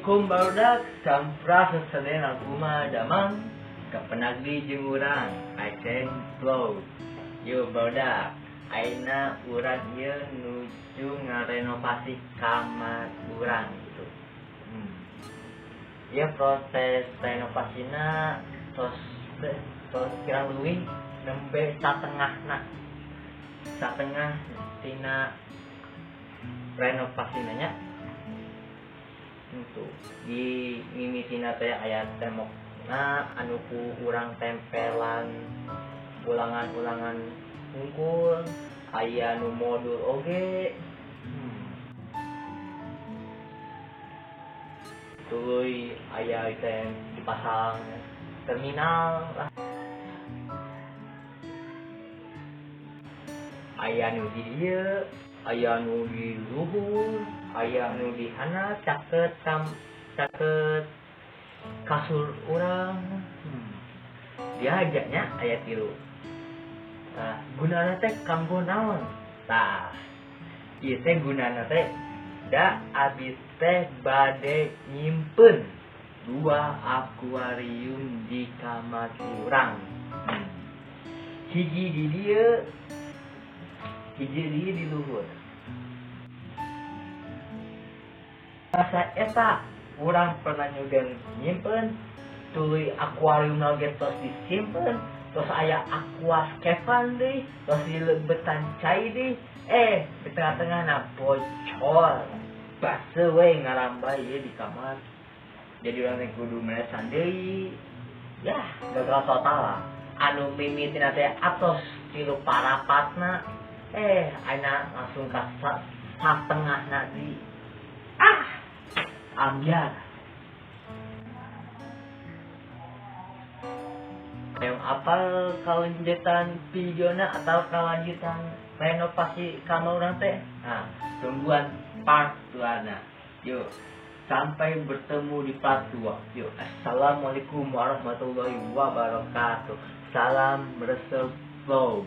Assalamualaikum barudak, sampurasun sadayana, kumaha damang? Kapendak deui jeung urang Aceng Vlog. Yo barudak, ayeuna urang ieu nuju ngarenovasi kamar urang gitu. Ieu proses renovasina tos tos kirang leuwih nembe satengahna. Satengah tina renovasina nya. Itu di mimitina teh aya tembokna anu ku urang tempelan ulangan-ulangan hungkul, aya nu modul oge. Tuluy aya teh dipasang terminal lah. Aya nu di dieu, aya nu di luhur, aya nu di handap caket caket kasur urang. Diajaknya aya 3. Tah, gunana teh kanggo naon? Tah, ieu teh gunana teh da abdi teh bade nyimpen 2 akuarium di kamar urang. Hiji di dieu, hiji di di luhur. Masa eta urang pernah nyugen nyimpen tuluy akuarium oge tos disimpen, tos aya aquascapean deui, tos dilebetan cai deui, di tengah-tengahna bocor. Baseuh we ngarambay ieu di kamar. Jadi urang teh kudu meresan deui. Yah, gagal total lah. Anu mimitina teh atos 3 parapatna, ayeuna langsung ka satengahna deui. Ah, ambyar. Yang apal kalanjutan videona atau kalanjutan renovasi kamar urang teh? Nah, tungguan part 2 na. Yuk, sampai bertemu di part 2. Yuk, assalamualaikum warahmatullahi wabarakatuh. Salam resep vlog.